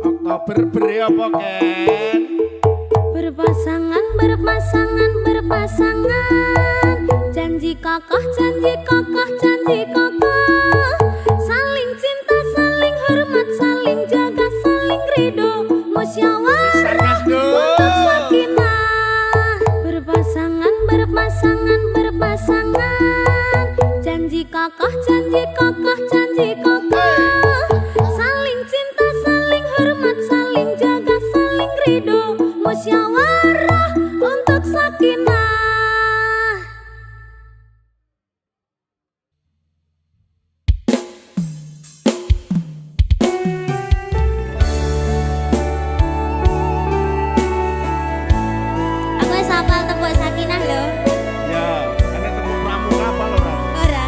Oktober beri apa, Ken? Berpasangan, berpasangan, berpasangan. Janji kokoh, janji kokoh, janji kokoh. Saling cinta, saling hormat, saling jaga, saling ridho. Musyawarah untuk sakinah. Berpasangan, berpasangan, berpasangan. Janji kokoh, janji kokoh, janji kokoh. Saling cinta, saling hormat, saling jaga, saling ridho. Musyawarah untuk sakinah. Aku wis hafal tembung sakinah lho. Ya, ana tembung pramuka apa lho ora? Ora.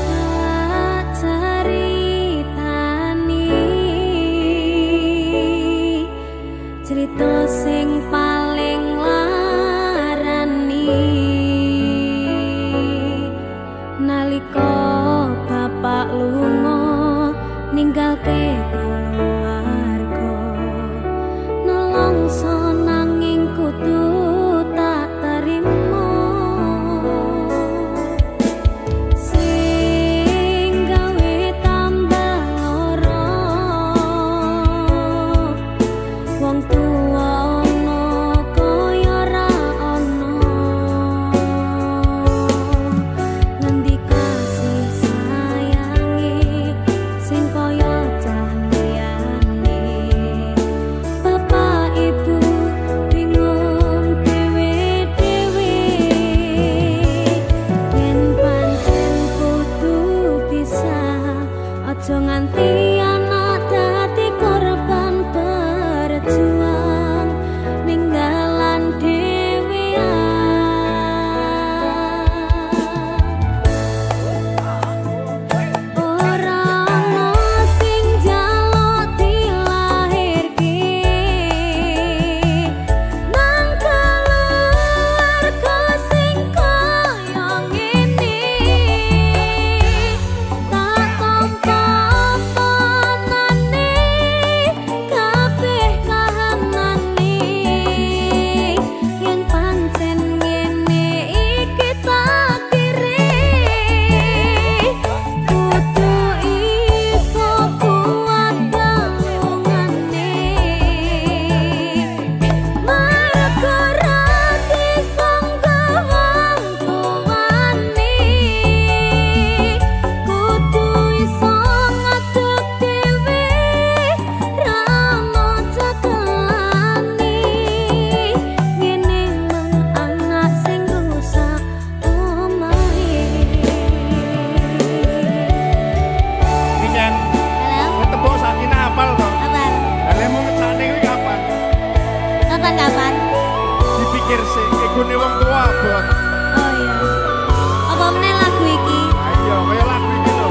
Tak ceritani cerita sing paling larani nalika bapak lunga ninggalke keluarga nelongso nanging kudu tak terima sing gawe tambah lara wong tuwa ana kaya ra ana ngendi kasih sayange sing kaya cah liyane bapak ibu bingung dhewe-dhewe yen pancen kudu bisa aja nganti anak dadi korban berjuang ning dalan dhewean. Ora ana sing njaluk dilahirke nang keluarga sing kaya ngene tak tampa apanane kabeh kahanane yen pancen ngene iki takdire kudu iso kuat tanggungane mergo ra disangka wong tuane kudu iso ngadeg dhewe ra ono cekelane ngene men anak sing rusak omahe. Iki, Ken, Halo, kowe tembung sakinah apal to? Apa? Lah lemu ngecakne kuwi kapan? Kapan-kapan? Dipikir sih, egone wong tua abot. Oh iya. Apa meneh lagu iki? Ayo, kaya lagu iki lho.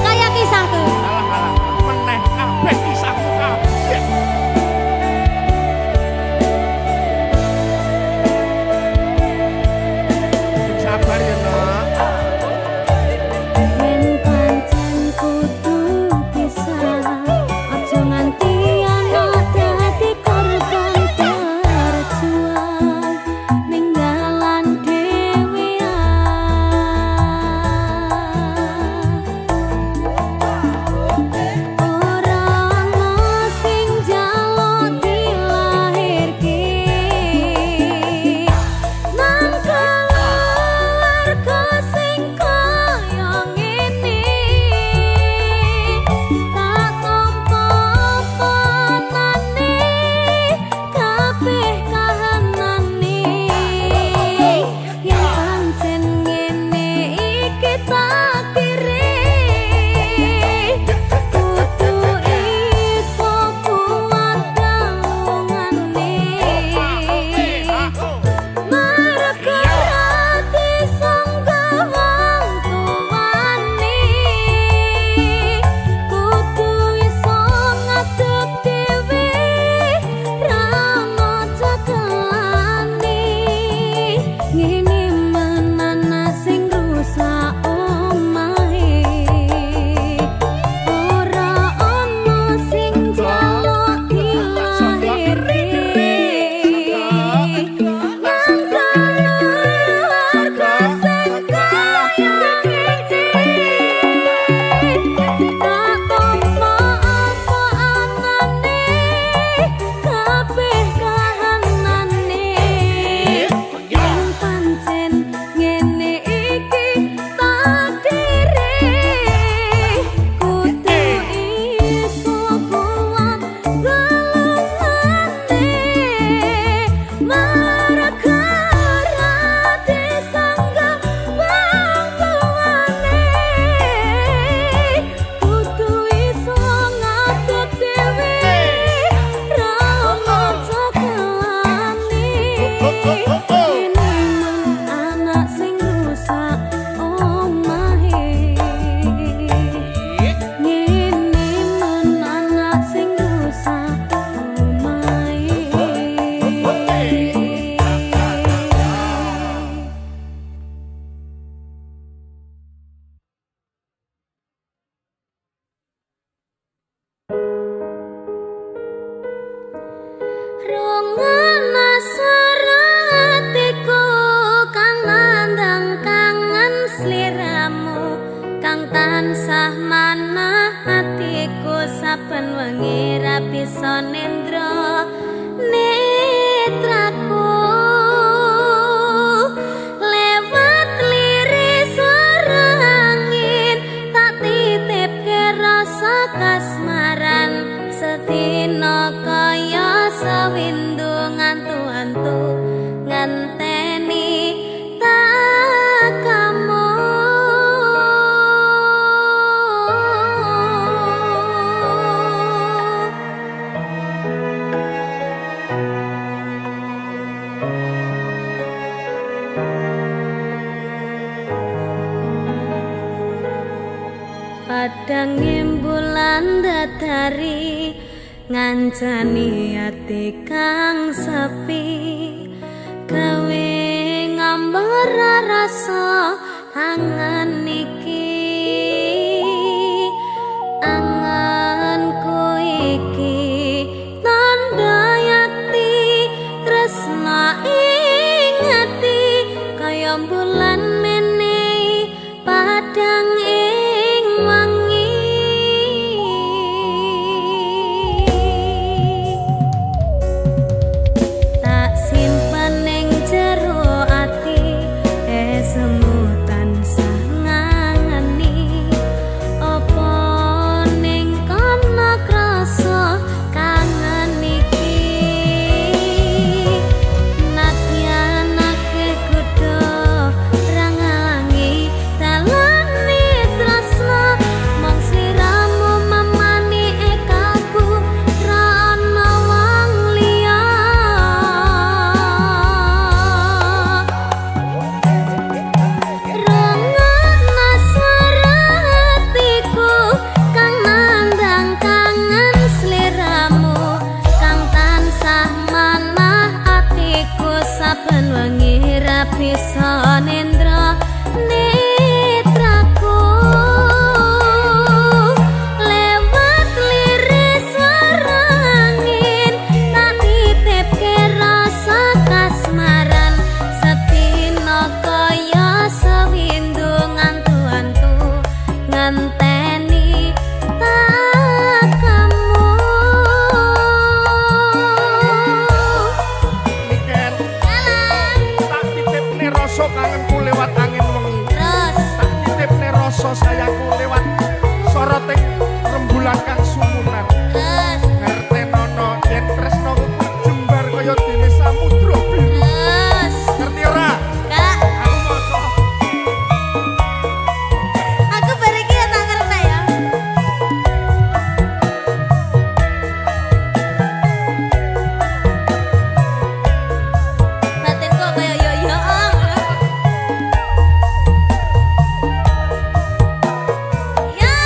Kayak kisahku. Alah alah, meneh kabeh kisahmu kabeh. Sing sabar ya, Nak. Yen pancen kudu pisah, aja nganti anak dadi korban berjuang ning dalan dhewean. Ora ana Oh. Ngene men anak sing rusak omahe. Ngene men anak sing rusak omahe. Rungokno suratiku kang nandang kangen sliramu, kang tansah manah atiku saben wengi ra bisa nendra netraku. Lewat liris suara angin tak titipke rasa kasmaran, sedina kaya sewindu ngantu-antu ngenteni takamu. Padang bulan datari ngancani ati kang sepi, gawe ngambar rasa angen iki. Angenku iki tandha yakti tresna ing ati, kaya bulan menehi padang ing wangi. Tak simpen ning jero ati, esemu tansah ngangeni. Apa ning kono krasa kangen iki? Nadyan akeh godha ra ngalangi dalane tresna, mung sliramu memani ekaku ra ana wong liya. Rungokno swara atiku kang nandang kangen sliramu, kang tansah manah atiku saben wengi ra bisa nendra netraku. Lewat liris suara angin tak titipke rasa kasmaran, sedina kaya sewindu ngantu-antu ngenteni takamu. Niken, tak titipne rasa kangenku lewat angin wengi. Terus. Tak titipne rasa sayangku lewat soroting rembulan kang sumunar. Terus. Ngertenono yen tresnaku jembar kaya dene samudra biru. Terus. Ngerti ora? Kak, Aku maca. Aku bar iki ya tak ngerti ya. Batinku kaya yo yo. Ya.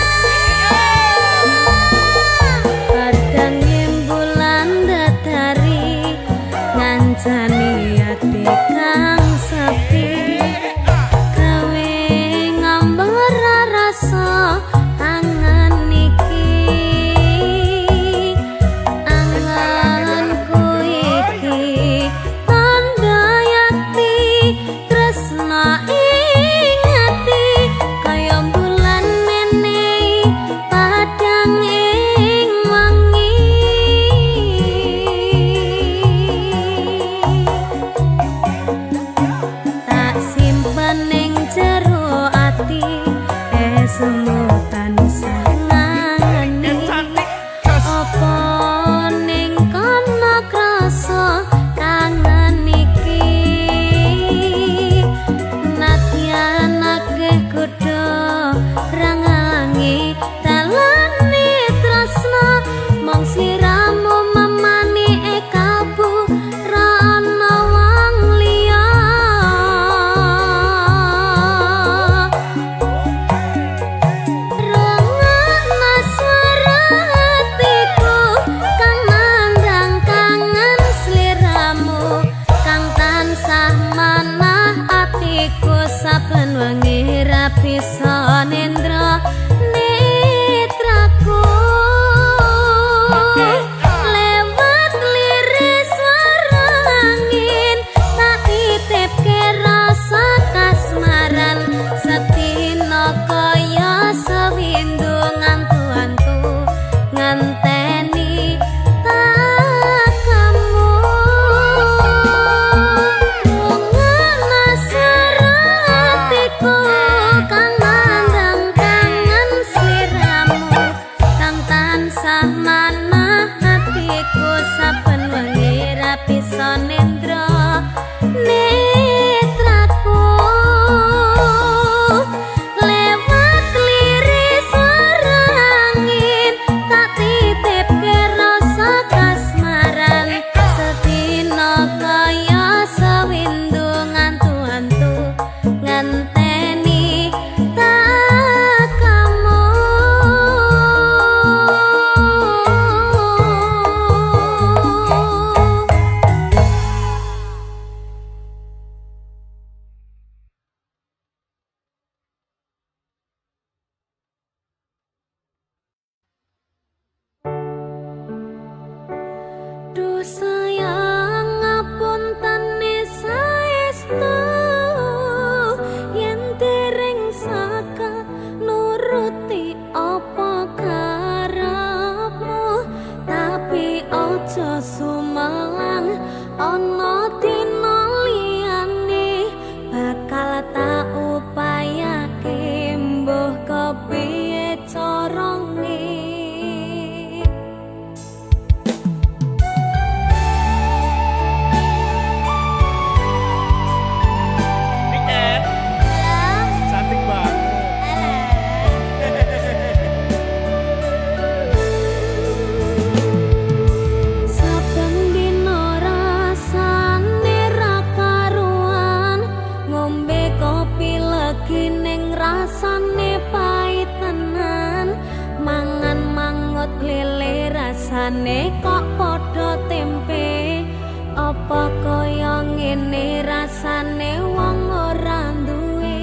Rasane kok padha tempe. Apa kaya ngene rasane wong ora duwe?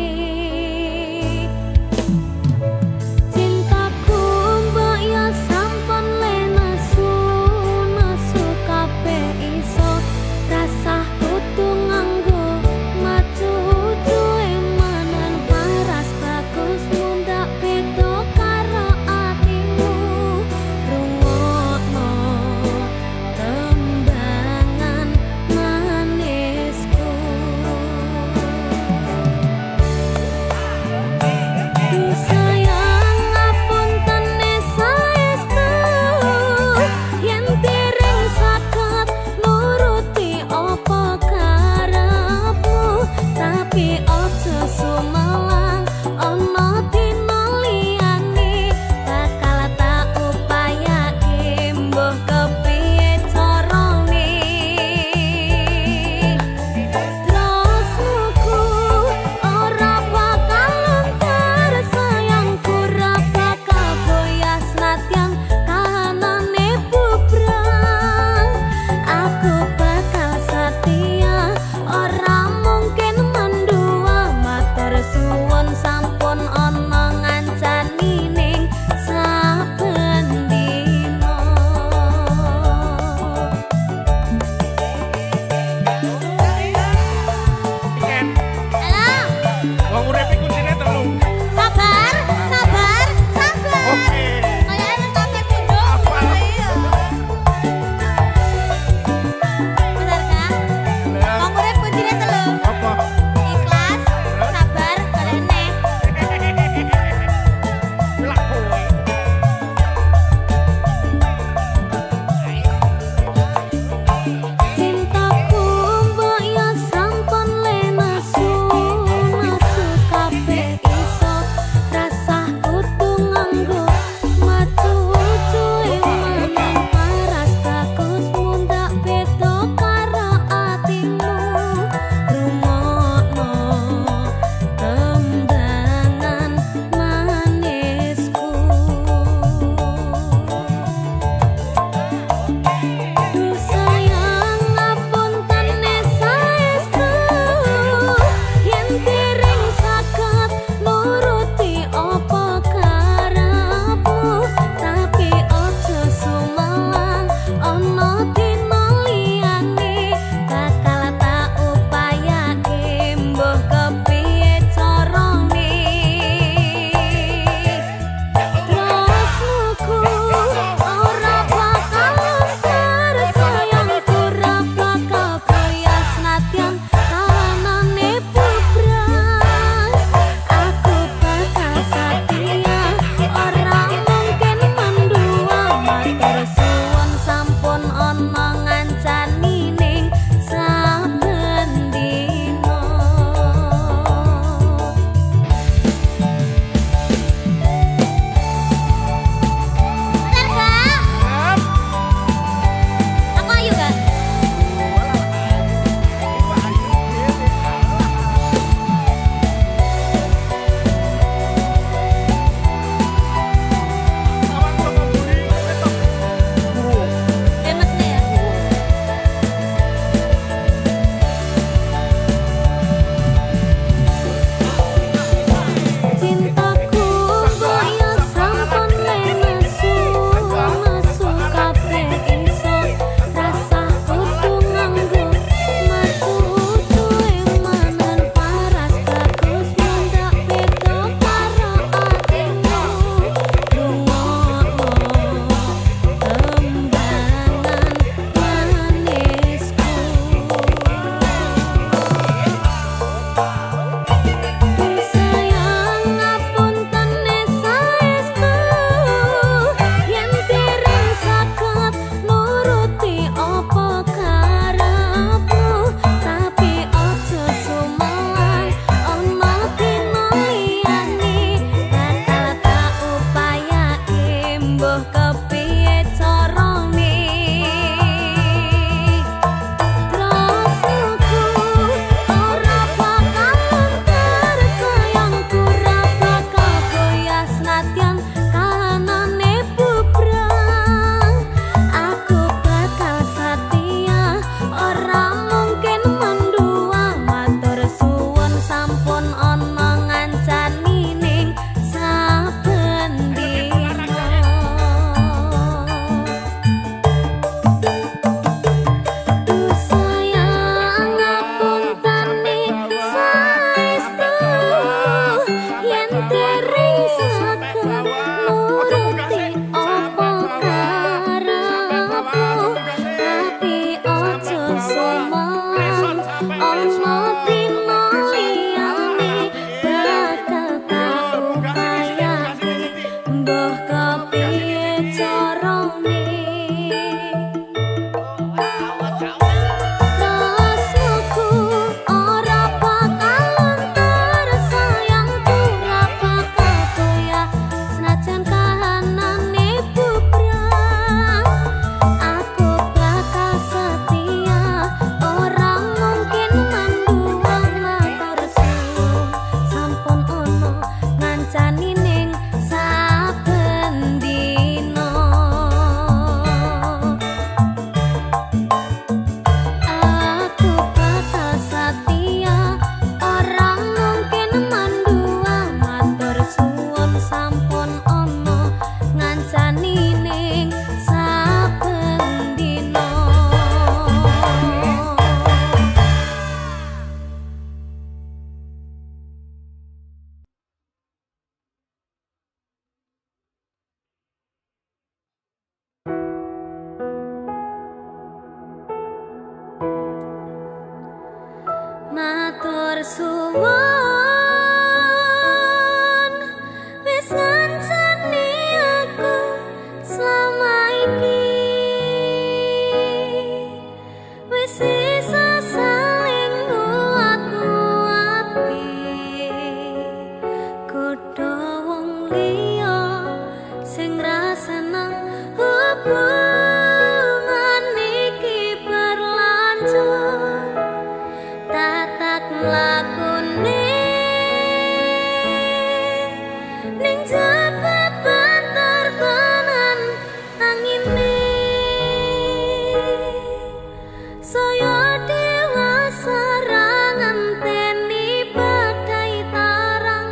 Cintaku mbok ya sampun le nesu, nesu kabeh iso. Rasah kudu nganggo macucu emanan. Paras bagus mundak beda karo atimu. Rungokno tembangan manisku. Matur suwun wis ngancani aku selama iki, wis iso saling nguat-nguati. Kudu wong liya sing ra seneng hubungan iki berlanjut, tatak mlakune ning jaba banter tenan angine, saya dewasa ra ngenteni badai tarang,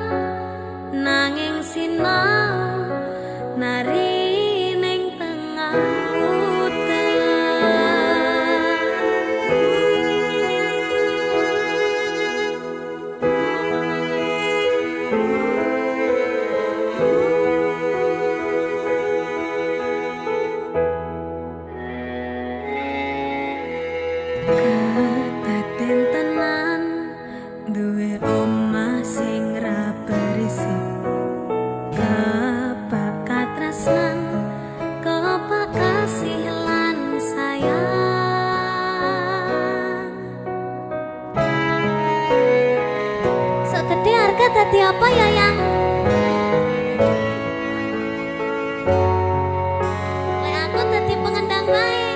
nanging sinau nari ning tengah udan. Kedaden tenan duwe omah sing ra berisik, kebak katresnan, kebak kasih lan sayang. Sok gede harga dadi apa ya, Yang? Lek aku dadi pengendang bae.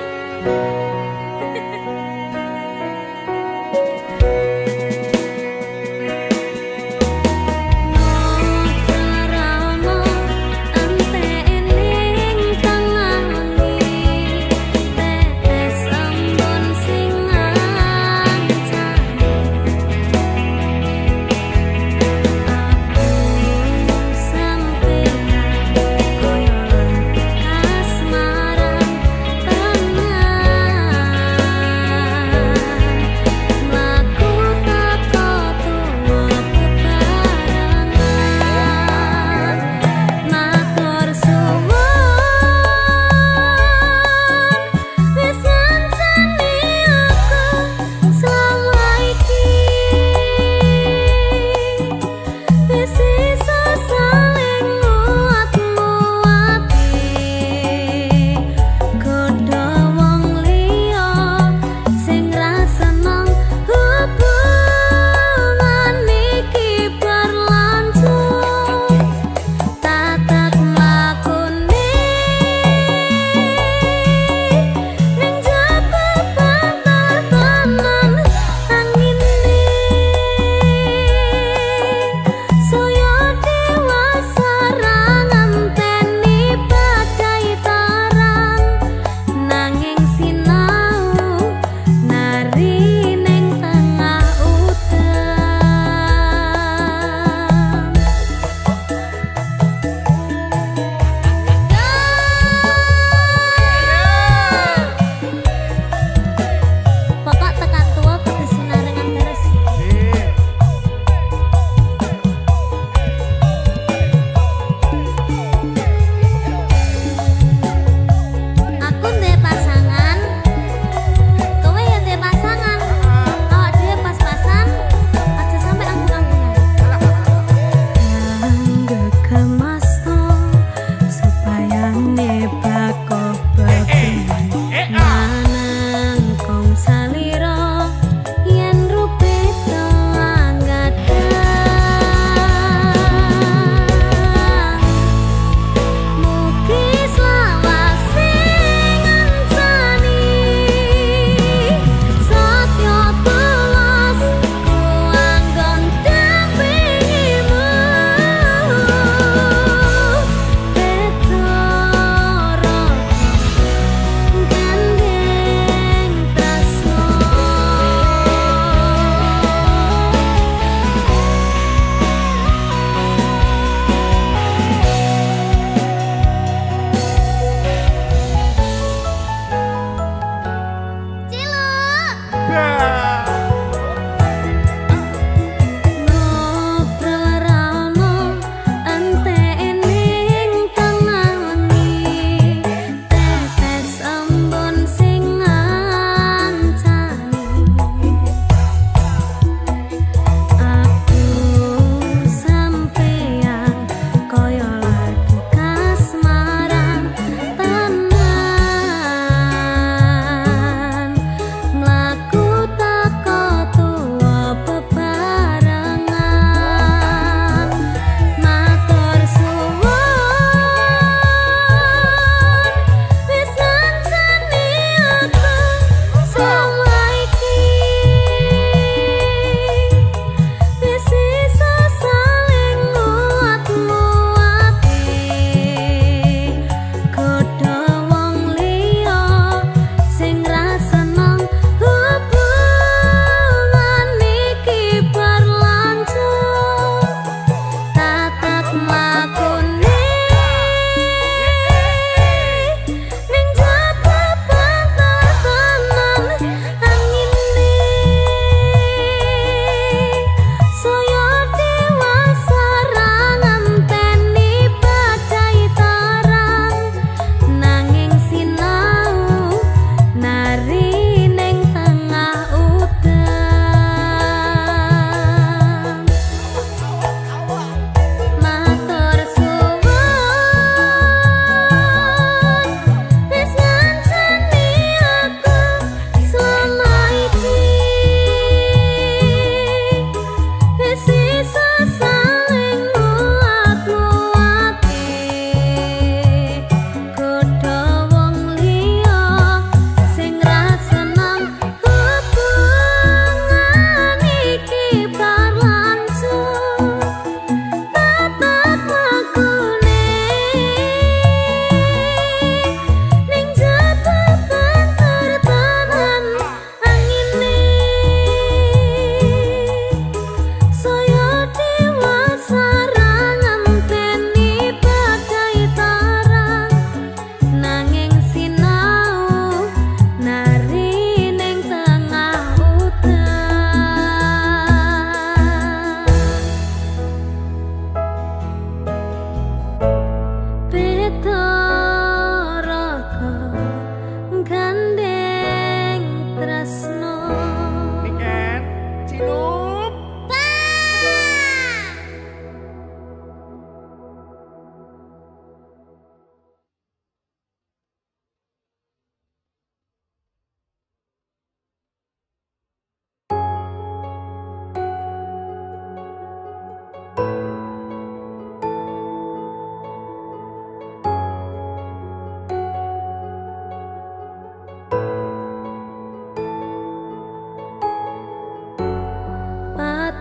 Ngobrol entek ning tengah wengi, tetes embun sing ngancani. Aku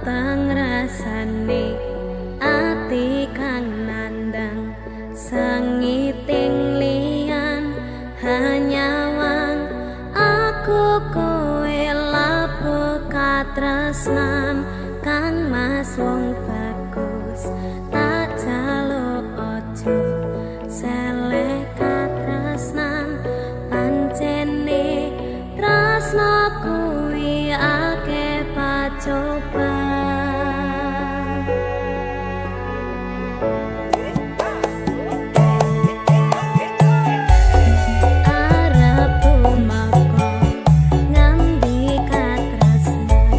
Peteng rasane ati kang nandang sengiting liyan hanyawang aku kowe lapo katresnan. Kang Mas wong bagus, tak jaluk aja seleh katresnan. Pancene tresno kuwi akeh pacoban. Arep tumeka ngendi katresnan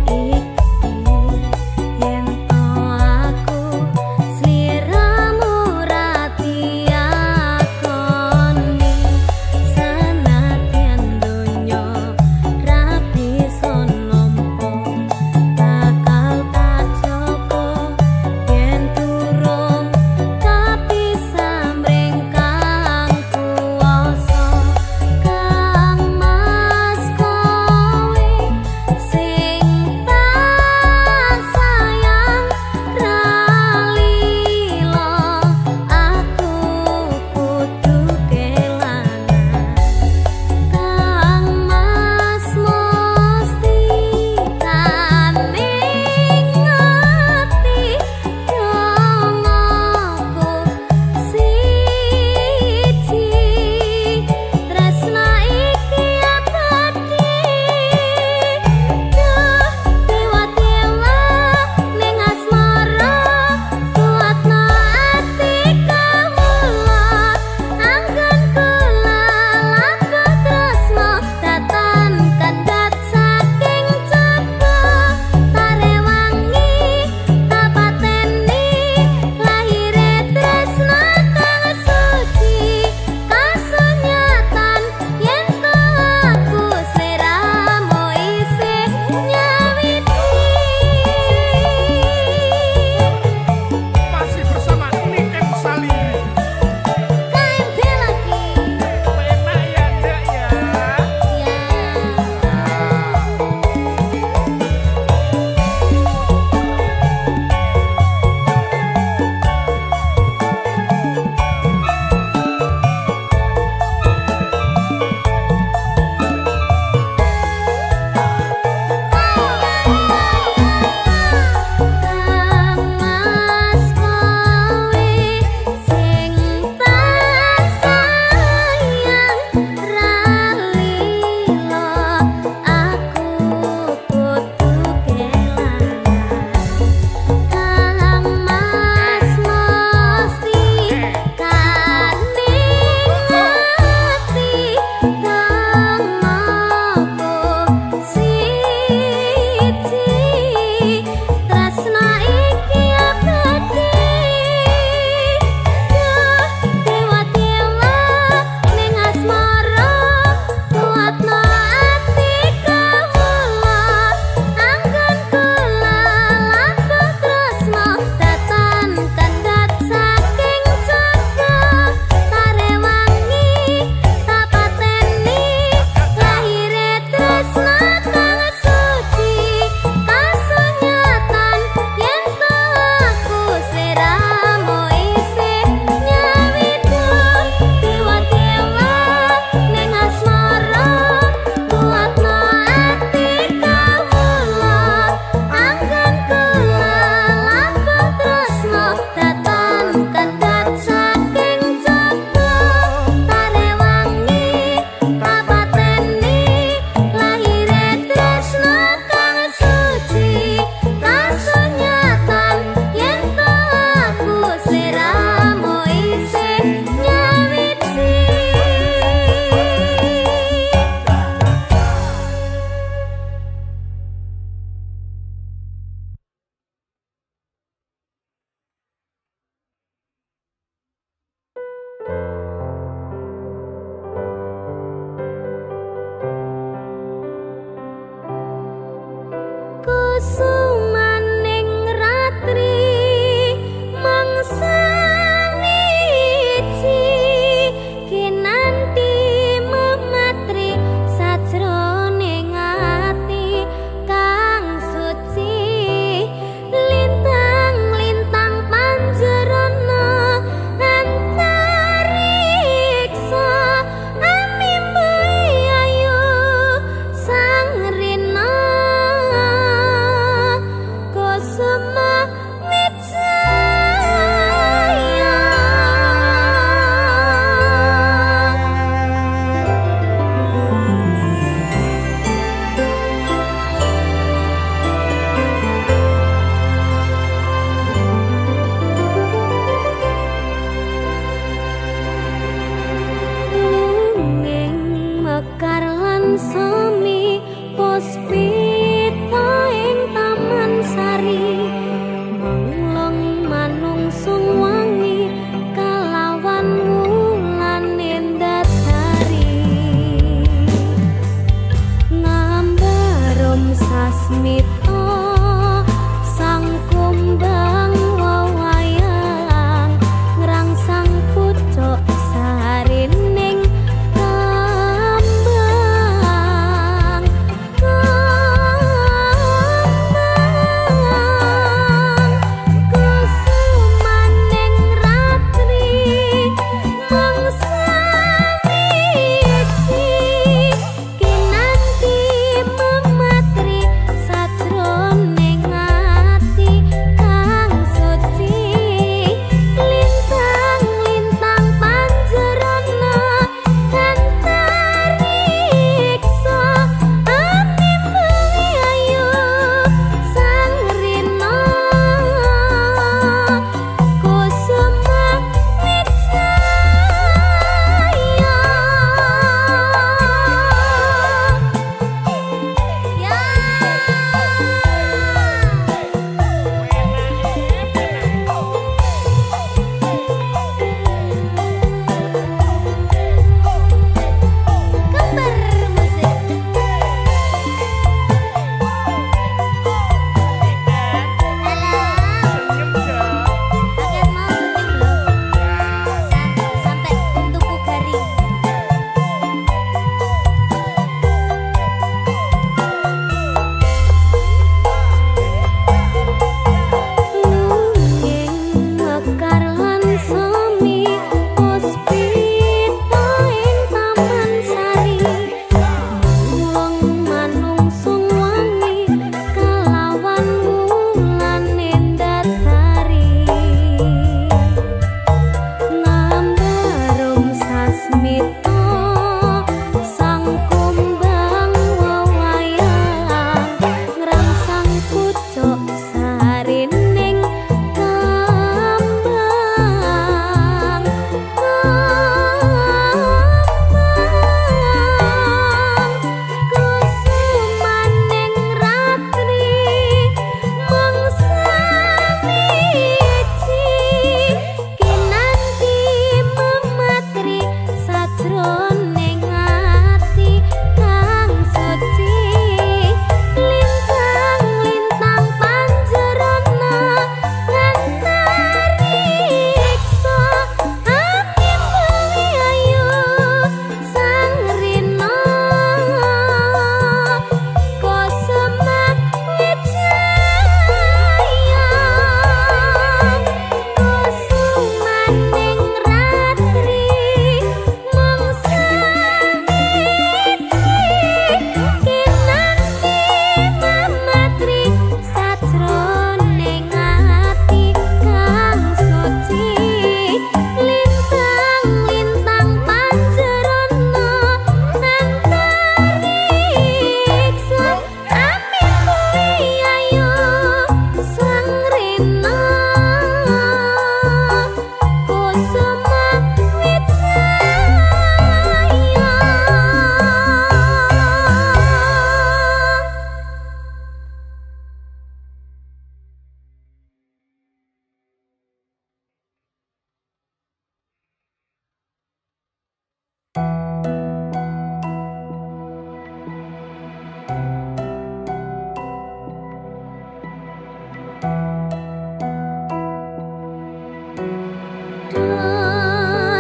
iki yen to aku sliramu ra diakoni? Senadyan donya ra bisa nampa.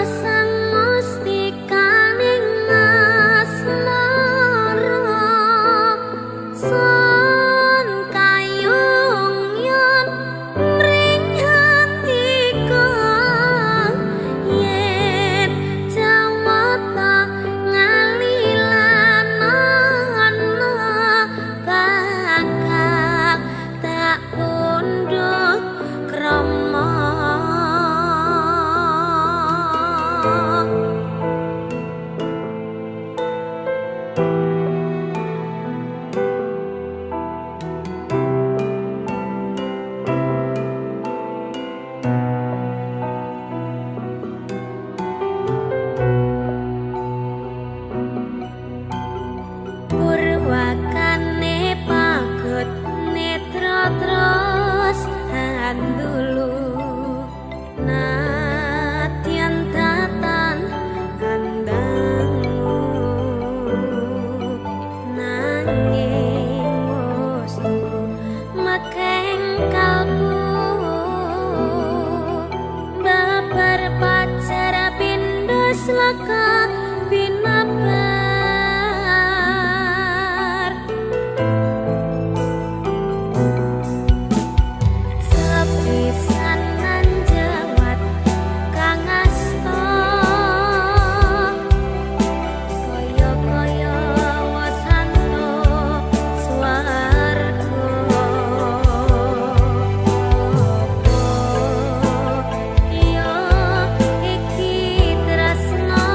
Sang mustikaning asmara, sun kayung yen mring handika, yen jawata ngalilan ana bakal tak pundhut krama. Purwakane pagot netra terus handulu, nadyan tatan andangu, nanging mustu mekeng kalbu, babar pacar pindho slaka binabar. Sepisanan jawat kang asta, kaya-kaya wasanta swarga. Apa ya iki tresna?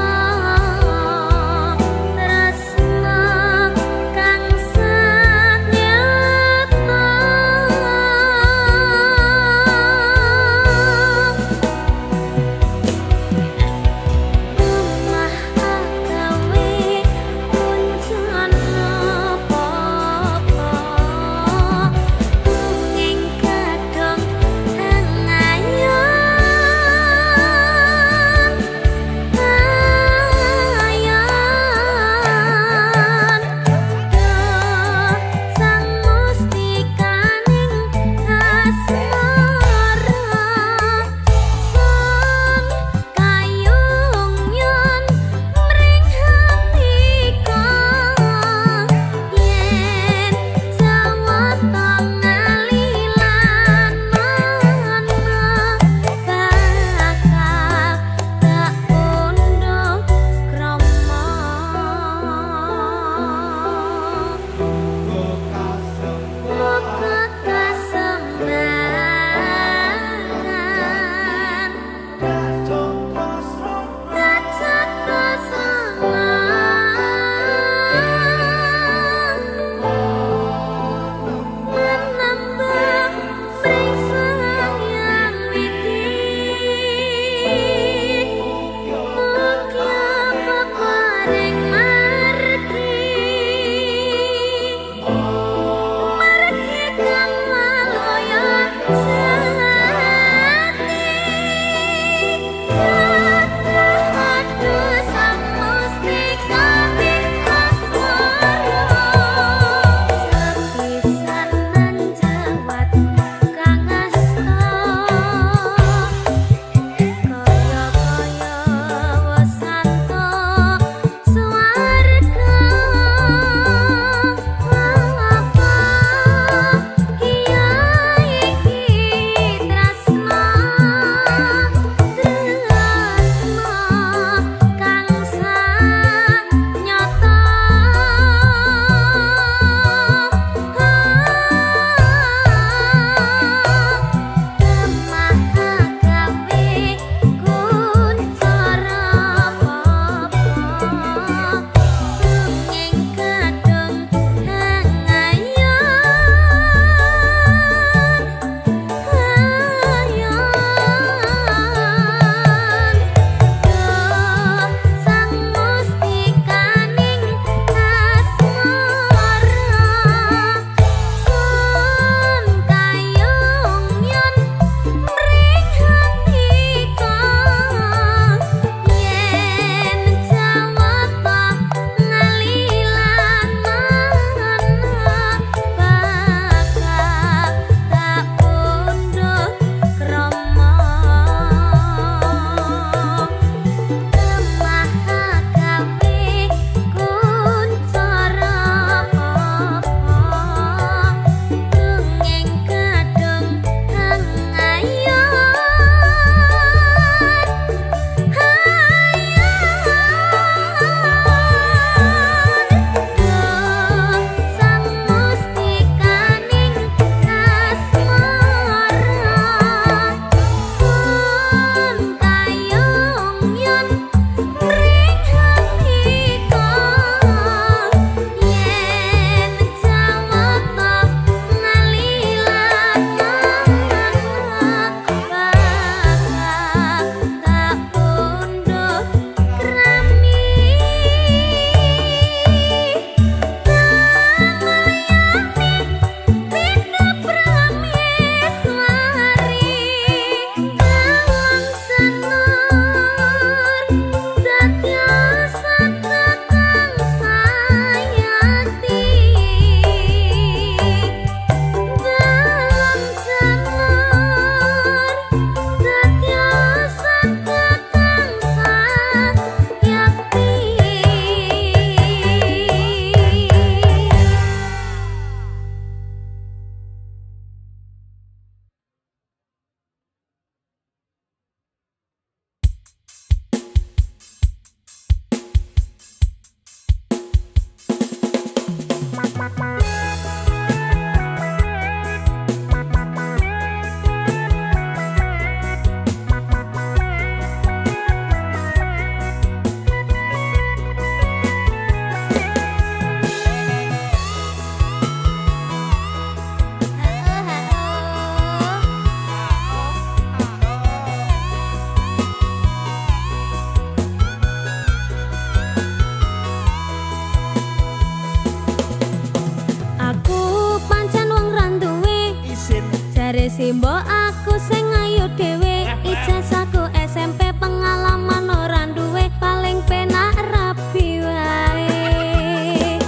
Jare simbok aku sing ayu dhewe, ijazahku SMP, pengalaman ora duwe, paling penak rabi wae.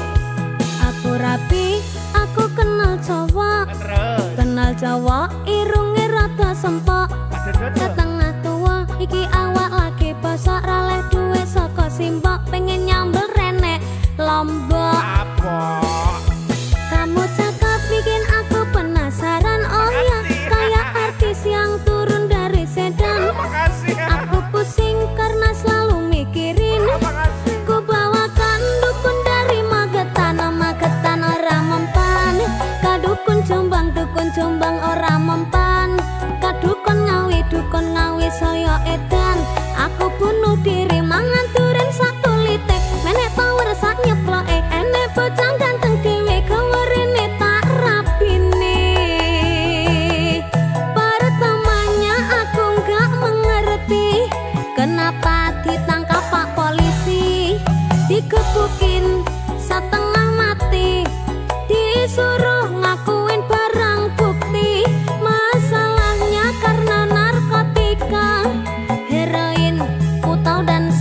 Aku rabi, aku kenal cowok. Terus. Kenal cowok irunge rada sempok. Padha. Setengah tua iki awak lagi bosok, raleh duwe saka simbok, pengen nyambel renek lombok. Apa? Kamu cakep bikin aku penasaran. Oh ya, kayak artis yang turun dari sedan. Makasih. Aku pusing karena selalu mikirin. Makasih. Ku bawakan dukun dari Magetan. Magetan ora mempan. Kadukun Jombang, dukun Jombang ora mempan. Kadukun Ngawi, dukun Ngawi saya edan. Aku bunuh diri mangan duren sak kulite. Menek power sak nyeploke. Enek bocah ganteng dhewe gawerene tak rabine. Pertamanya aku nggak mengerti kenapa ditangkap pak polisi. Digebukin setengah mati, disuruh ngakuin barang bukti. Masalahnya karena narkotika, heroin, putau dan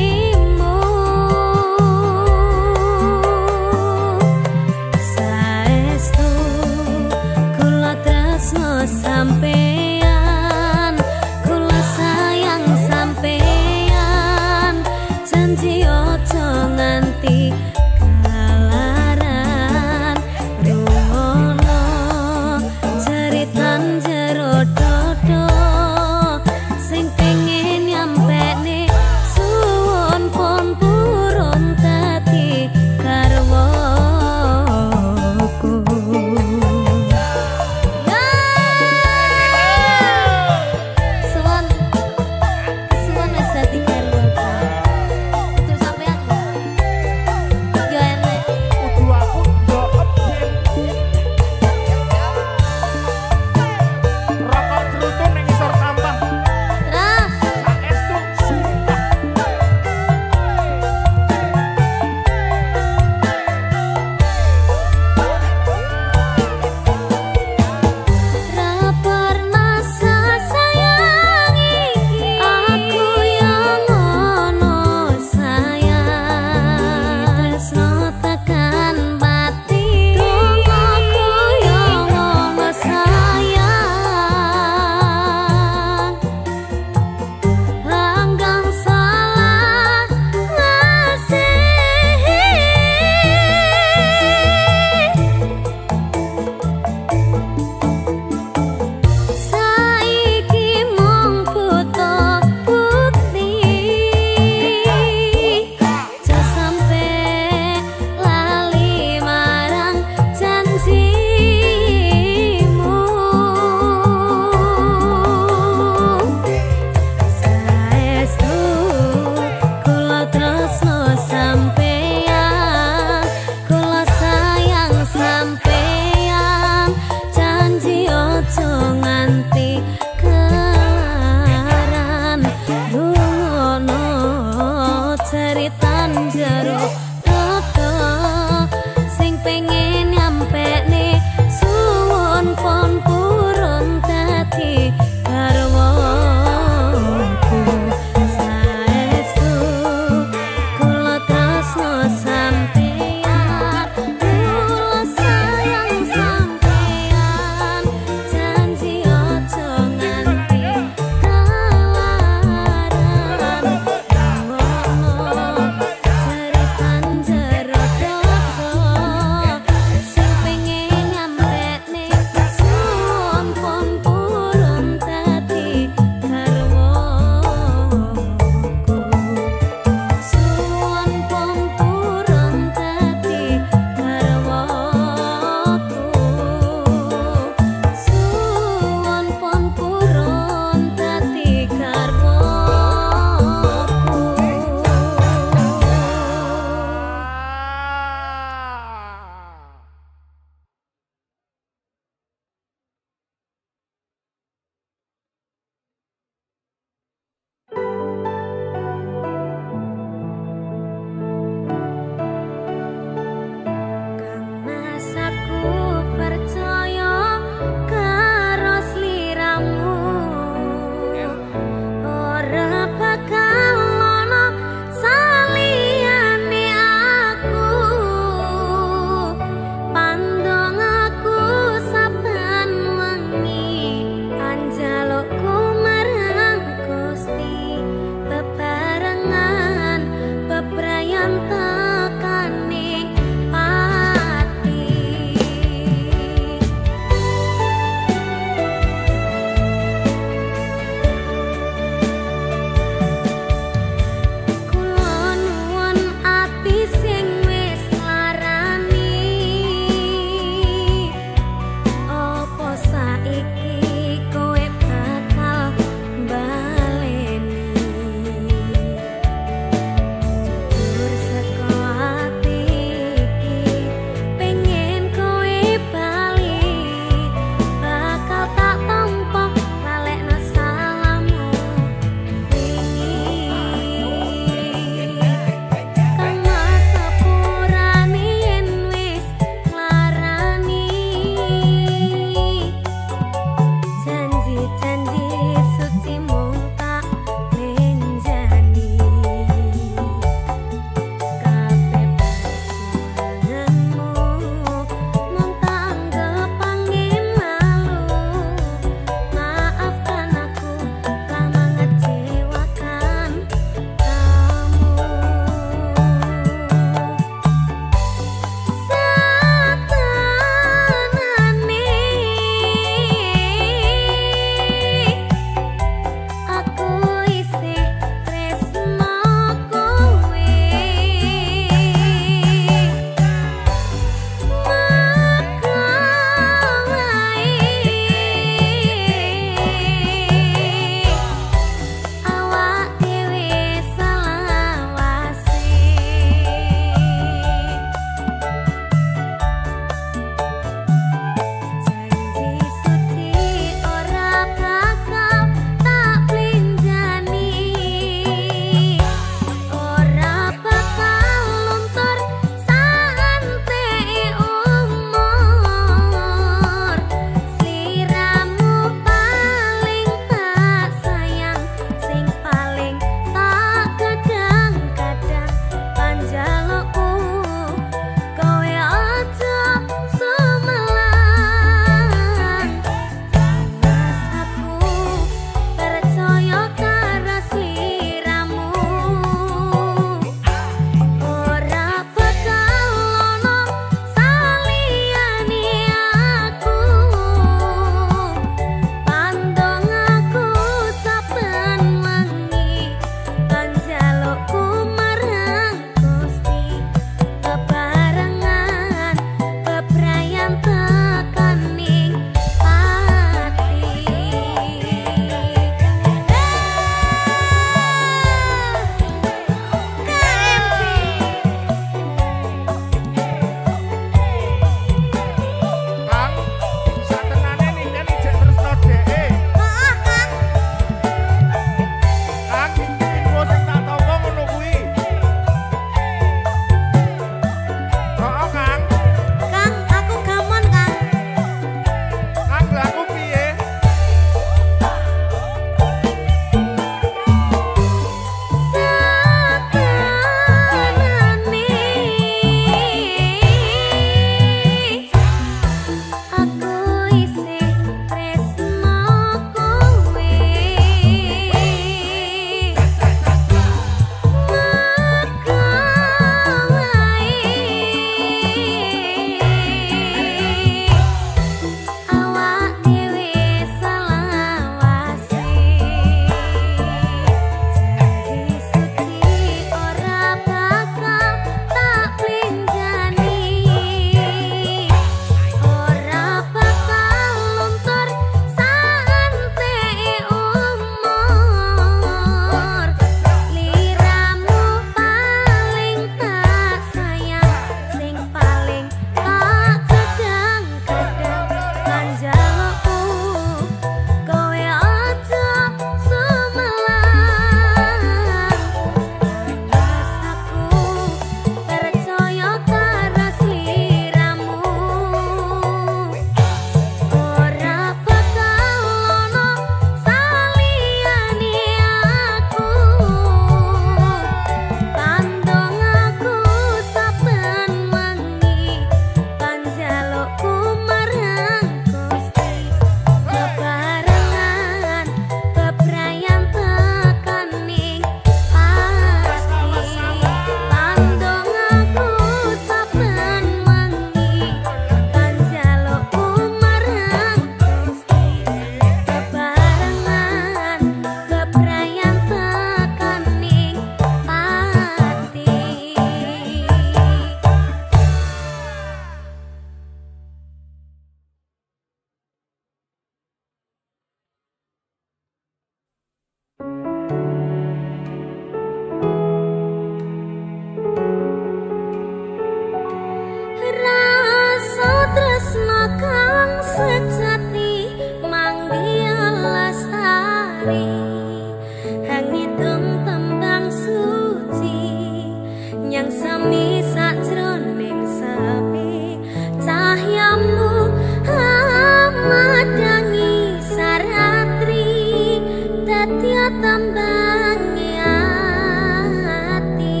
tambange ati.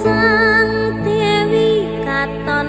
Sang Dewi katon.